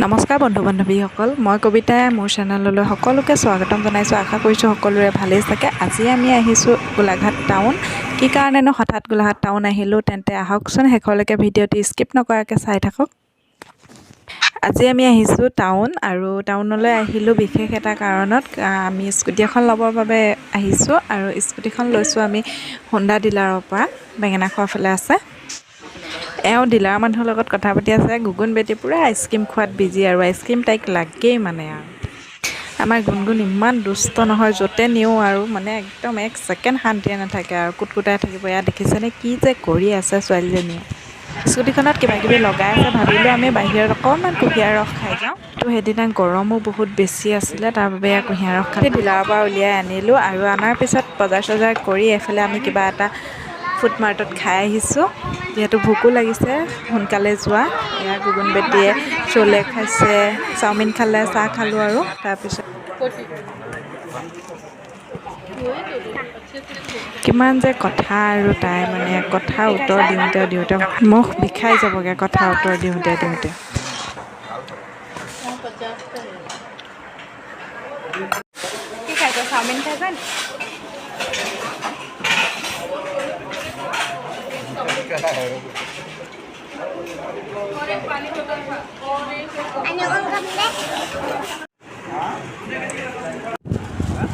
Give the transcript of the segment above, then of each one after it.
নমস্কাৰ বন্ধু বান্ধৱীসকল, মই কবিতাই মোৰ চেনেললৈ সকলোকে স্বাগতম জনাইছোঁ। আশা কৰিছোঁ সকলোৰে ভালেই চাগে। আজি আমি আহিছোঁ গোলাঘাট টাউন। কি কাৰণেনো হঠাৎ গোলাঘাট টাউন আহিলোঁ? তেন্তে আহকচোন, শেষলৈকে ভিডিঅ'টি স্কিপ নকৰাকৈ চাই থাকক। আজি আমি আহিছোঁ টাউন আৰু টাউনলৈ আহিলোঁ বিশেষ এটা কাৰণত। আমি স্কুটি এখন ল'বৰ বাবে আহিছোঁ আৰু স্কুটিখন লৈছোঁ আমি হোণ্ডা ডিলাৰৰ পৰা, বেঙেনা খোৱা ফালে আছে। এওঁ ডিলাৰৰ মানুহৰ লগত কথা পাতি আছে। গুগুন বেটী পূৰা আইচক্ৰীম খোৱাত বিজি আৰু আইচক্ৰীম তাইক লাগেই মানে। আৰু আমাৰ গুণগুণ ইমান দুষ্ট নহয়, য'তে নিওঁ আৰু মানে একদম এক ছেকেণ্ড শান্তিয়ে নাথাকে আৰু কুটকুটাই থাকিব। এয়া দেখিছেনে কি যে কৰি আছে ছোৱালীজনীয়ে? স্কুটিখনত কিবা কিবি লগাই আছে। ভাবিলোঁ আমি বাহিৰত অকণমান কুঁহিয়াৰ ৰস খাই যাওঁ। তো সেইদিনা গৰমো বহুত বেছি আছিলে, তাৰ বাবে এয়া কুঁহিয়াৰ ৰস খাই ডিলাৰৰ পৰা উলিয়াই আনিলোঁ আৰু অনাৰ পিছত বজাৰ চজাৰ কৰি এইফালে আমি কিবা এটা ফুড মাৰ্টত খাই আহিছোঁ, যিহেতু ভোকো লাগিছে, সোনকালে যোৱা। এয়া গুগুন বেটীয়ে চলে খাইছে, চাওমিন খালে, চাহ খালোঁ আৰু তাৰপিছত কিমান যে কথা আৰু তাই মানে কথা উত্তৰ দিওঁতে দিওঁতে মুখ বিষাই যাবগৈ, কথা উত্তৰ দিওঁতে দিওঁতে। কি খাইছ? চাওমিন খাইছা?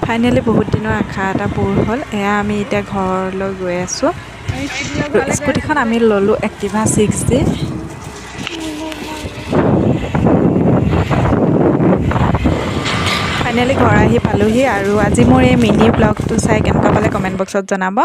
ফাইনেলি বহুত দিনৰ আশা এটা পূৰ হ'ল। এয়া আমি এতিয়া ঘৰলৈ গৈ আছোঁ। স্কুটিখন আমি ল'লোঁ এক্টিভা 6G। Finally ঘৰ আহি পালোহি আৰু আজি মোৰ এই মিনি ব্লগটো চাই কেনেকুৱা পালে কমেণ্ট বক্সত জনাব।